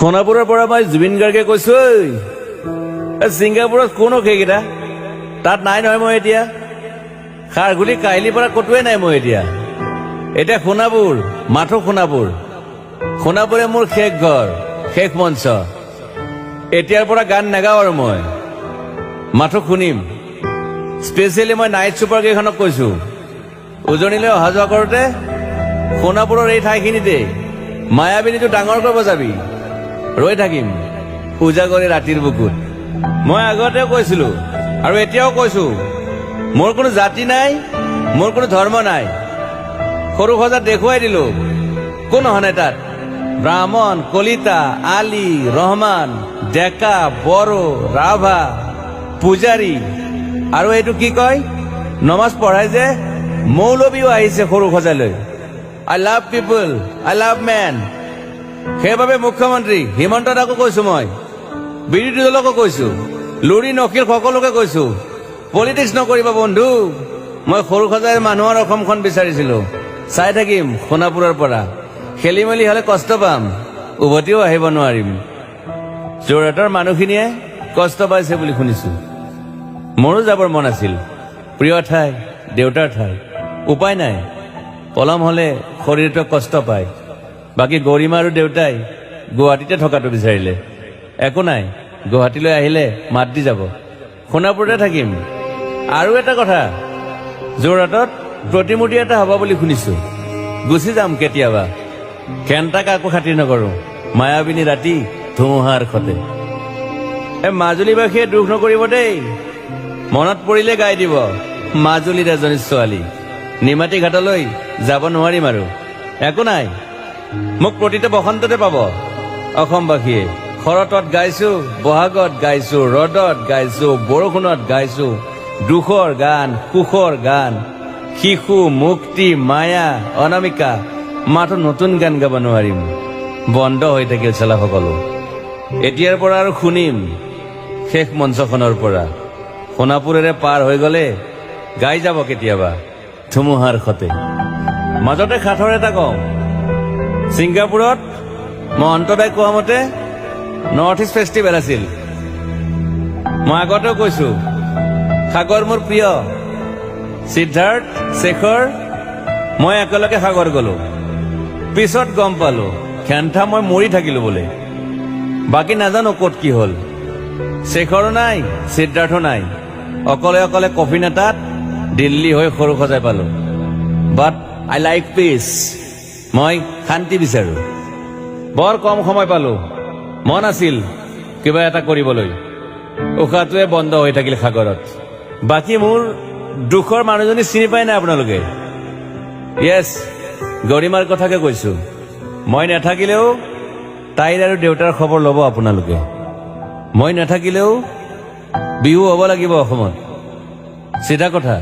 সোণাপুৰৰ পৰা মই জুবিন গাৰ্গে কৈছো। ঐ, এই ছিংগাপুৰত কোন সেইকেইটা তাত নাই নহয়। মই এতিয়া খাৰঘুলি কাহিলীৰ পৰা ক'তোৱে নাই। মই এতিয়া এতিয়া সোণাপুৰ, মাথো সোণাপুৰ। সোণাপুৰে মোৰ শেষ ঘৰ, শেষ মঞ্চ। এতিয়াৰ পৰা গান নাগাওঁ আৰু মই মাথো শুনিম। স্পেচিয়েলি মই নাইট ছুপাৰ কেইখনক কৈছো, উজনিলৈ অহা যোৱা কৰোঁতে সোণাপুৰৰ এই ঠাইখিনিতে মায়াবিনীটো ডাঙৰকৈ বজাবি। ৰৈ থাকিম উজাগৰী ৰাতিৰ বুকুত। মই আগতেও কৈছিলো আৰু এতিয়াও কৈছো, মোৰ কোনো জাতি নাই, মোৰ কোনো ধৰ্ম নাই। সৰু সজাত দেখুৱাই দিলো, কোন অহা নাই তাত। ব্ৰাহ্মণ, কলিতা, আলী, ৰহমান, ডেকা, বড়ো, ৰাভা, পূজাৰী আৰু এইটো কি কয়, নমাজ পঢ়াই যে মৌলবীও আহিছে সৰু সজালৈ। I love people, I love man. সেইবাবে মুখ্যমন্ত্ৰী হিমন্ত দাকো কৈছো, মই বিৰোধী দলকো কৈছো, লুৰি নখিল সকলোকে কৈছো, পলিটিক্স নকৰিবা বন্ধু। মই সৰু সজাইৰ মানুহৰ অসমখন বিচাৰিছিলো। চাই থাকিম সোণাপুৰৰ পৰা। খেলি মেলি হলে কষ্ট পাম, উভতিও আহিব নোৱাৰিম। যোৰহাটৰ মানুহখিনিয়ে কষ্ট পাইছে বুলি শুনিছো। মোৰো যাবৰ মন আছিল, প্ৰিয় ঠাই, দেউতাৰ ঠাই। উপায় নাই, পলম হলে শৰীৰটোৱে কষ্ট পায়। বাকী গৰিমা আৰু দেউতাই গুৱাহাটীতে থকাটো বিচাৰিলে। একো নাই, গুৱাহাটীলৈ আহিলে মাত দি যাব। সোণাপুৰতে থাকিম। আৰু এটা কথা, যোৰহাটত প্ৰতিমূৰ্তি এটা হ'ব বুলি শুনিছো। গুচি যাম কেতিয়াবা। ঘেণ্টা কাকো খাতিৰ নকৰো। মায়াবিনী ৰাতি ধুমুহাৰ সতে। এই মাজুলীবাসীয়ে দুখ নকৰিব দেই, মনত পৰিলে গাই দিব মাজুলীৰ এজনী ছোৱালী। নিমাতী ঘাটলৈ যাব নোৱাৰিম আৰু। একো নাই, মোক প্ৰতিটো বসন্ততে পাব অসমবাসীয়ে। শৰতত গাইছো, বহাগত গাইছো, ৰ'দত গাইছো, বৰষুণত গাইছো, দুখৰ গান, সুখৰ গান, শিশু, মুক্তি, মায়া, অনামিকা। মাথো নতুন গান গাব নোৱাৰিম। বন্ধ হৈ থাকিল চালা সকলো। এতিয়াৰ পৰা আৰু শুনিম শেষ মঞ্চখনৰ পৰা। সোণাপুৰেৰে পাৰ হৈ গলে গাই যাব কেতিয়াবা ধুমুহাৰ সতে। মাজতে সাঁথৰ এটা কওঁ। ছিংগাপুৰত মই অন্তদাই কোৱা মতে নৰ্থ ইষ্ট ফেষ্টিভেল আছিল। মই আগতেও কৈছো, সাগৰ মোৰ প্ৰিয়। সিদ্ধাৰ্থ, শেখৰ, মই একেলগে সাগৰ গলো। পিছত গম পালো খেন্থা মই মৰি থাকিলো বোলে। বাকী নাজানো ক'ত কি হ'ল। শেখৰো নাই, সিদ্ধাৰ্থো নাই। অকলে অকলে কফিন এটাত দিল্লী হৈ সৰু সজাই পালো। But I like peace. মই শান্তি বিচাৰো। বৰ কম সময় পালো। মন আছিল কিবা এটা কৰিবলৈ, উশাহটোৱে বন্ধ হৈ থাকিল সাগৰত। বাকী মোৰ দুখৰ মানুহজনী চিনি পাই নাই আপোনালোকে? য়েছ, গৰিমাৰ কথাকে কৈছো। মই নাথাকিলেও তাইৰ আৰু দেউতাৰ খবৰ ল'ব আপোনালোকে। মই নাথাকিলেও বিহু হ'ব লাগিব অসমত, চিধা কথা।